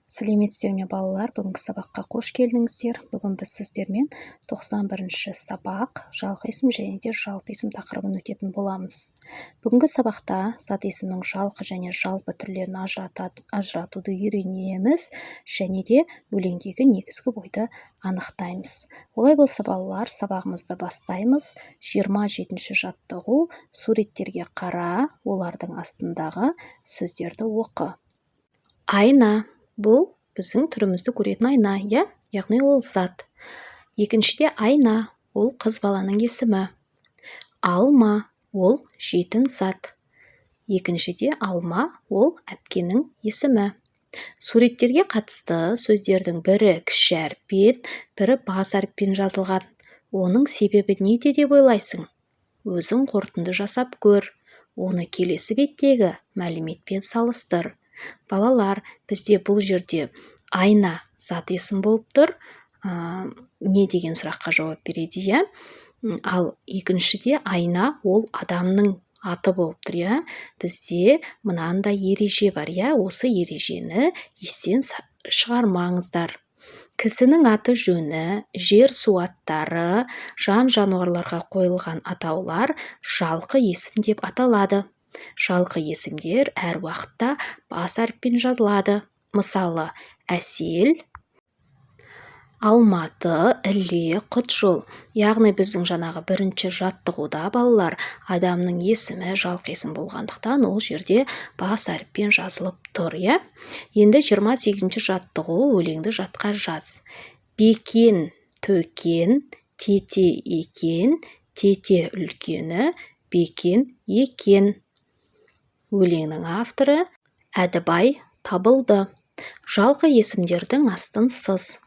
Сәлеметсіздер ме, балалар! Бүгінгі сабаққа қош келдіңіздер! Бүгін біз сіздермен 91-ші сабақ, жалқы есім және де жалпы есім тақырыбын өтетін боламыз. Бүгінгі сабақта зат есімнің жалқы және жалпы түрлерін ажыратуды үйренеміз және де өлеңдегі негізгі ойды анықтаймыз. Олай болса, балалар, сабағымызды бастаймыз. 27-ші жаттығу. Суреттерге қара, олардың астындағы сөздерді оқы. Айна — бұл біздің түрімізді көретін айна, иә, яғни ол зат. Екіншіде Айна — ол қыз баланың есімі. Алма — ол жейтін зат. Екіншіде Алма — ол әпкенің есімі. Суреттерге қатысты сөздердің бірі кіші әріппен, бірі бас әріппен жазылған. Оның себебі неде деп ойлайсың? Өзің қорытынды жасап көр, оны келесі беттегі мәліметпен салыстыр. Балалар, бізде бұл жерде айна зат есім болып тұр, не деген сұраққа жауап береді, иә. Ал екіншіде Айна — ол адамның аты болып тұр, иә. Бізде мынандай ереже бар, иә, осы ережені естен шығармаңыздар: кісінің аты жөні, жер су аттары, жан жануарларға қойылған атаулар жалқы есім деп аталады. Жалқы есімдер әр уақытта бас әріппен жазылады. Мысалы, Әсел, Алматы, Іле, Құтжол. Яғни біздің жаңағы бірінші жаттығуда, балалар, адамның есімі жалқы есім болғандықтан, ол жерде бас әріппен жазылып тұр, иә. Енді 28-ші жаттығу. Өлеңді жатқа жаз. Бекен, Төкен, тете екен, тете үлкені Бекен екен. Өлеңнің авторы Әдібай Табылды. Жалқы есімдердің астын сыз.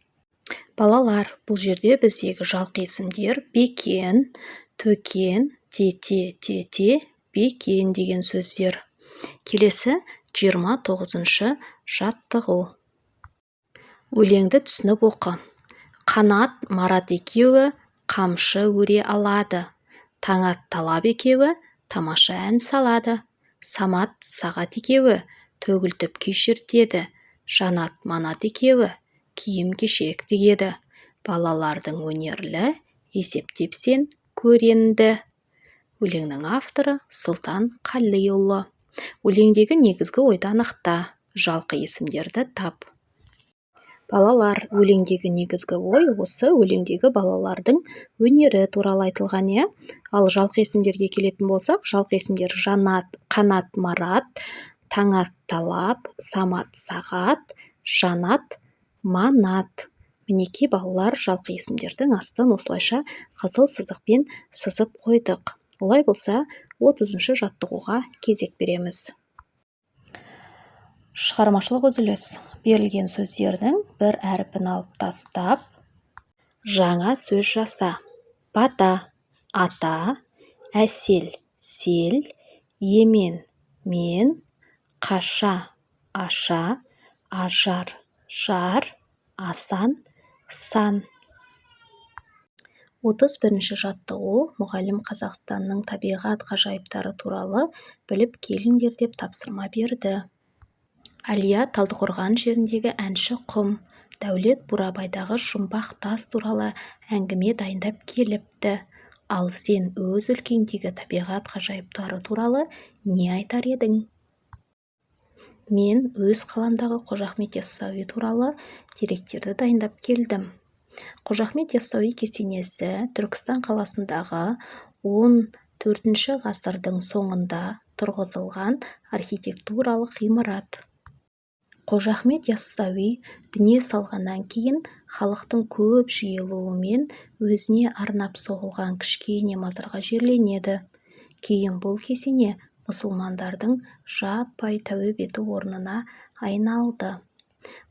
Балалар, бұл жерде біздегі жалқы есімдер Бекен, Төкен, тете, тете, Бекен деген сөздер. Келесі 29-шы жаттығу. Өлеңді түсініп оқы. Қанат, Марат екеуі қамшы өре алады. Таңат, Талап екеуі тамаша ән салады. Самат, Сағат екеуі төгілтіп күй шертеді. Жанат, Манат екеуі киім-кешек тігеді. Балалардың өнерлі, есептеп сен көр енді. Өлеңнің авторы Сұлтан Қалиұлы. Өлеңдегі негізгі ойды анықта, жалқы есімдерді тап. Балалар, өлеңдегі негізгі ой осы өлеңдегі балалардың өнері туралы айтылған, иә. Ал жалқы есімдерге келетін болсақ, жалқы есімдер Жанат, Қанат, Марат, Таңат, Талап, Самат, Сағат, Жанат, Манат. Мінекей, балалар, жалқы есімдердің астын осылайша қызыл сызықпен сызып қойдық. Олай болса, 30-шы жаттығуға кезек береміз. Шығармашылық үзіліс. Берілген сөздердің бір әрпін алып тастап, жаңа сөз жаса. Бата, ата, Әсел, сел, емен, мен, қаша, аша, ажар, жар, асан, сан. 31-ші жаттығу. Мұғалім Қазақстанның табиғат ғажайыптары туралы біліп келіңдер деп тапсырма берді. Әлия Талдықорған жеріндегі Әнші құм, Дәулет Бурабайдағы жұмбақ тас туралы әңгіме дайындап келіпті. Ал сен өз өлкеңдегі табиғат ғажайыптары туралы не айтар едің? Мен өз қаламдағы Қожа Ахмет Яссауи туралы деректерді дайындап келдім. Қожа Ахмет Яссауи кесенесі — Түркістан қаласындағы XIV ғасырдың соңында тұрғызылған архитектуралық ғимарат. Қожа Ахмет Яссауи дүние салғаннан кейін халықтың көп жиылуымен өзіне арнап соғылған кішкене мазарға жерленеді. Кейін бұл кесене мұсылмандардың жаппай тәуіп ету орнына айналды.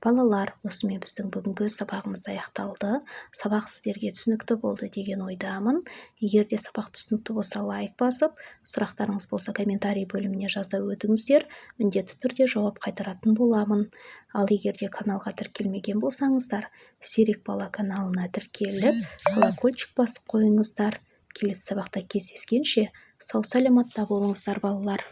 Балалар, осымен біздің бүгінгі сабағымыз аяқталды. Сабақ сіздерге түсінікті болды деген ойдамын. Егер де сабақ түсінікті болса, лайк басып, сұрақтарыңыз болса, комментарий бөліміне жаза өтіңіздер, міндетті түрде жауап қайтаратын боламын. Ал егер де каналға тіркелмеген болсаңыздар, Зерек бала каналына тіркеліп, колокольчик басып қойыңыздар. Келесі сабақта кездескенше, сау саламатта болыңыздар, балалар!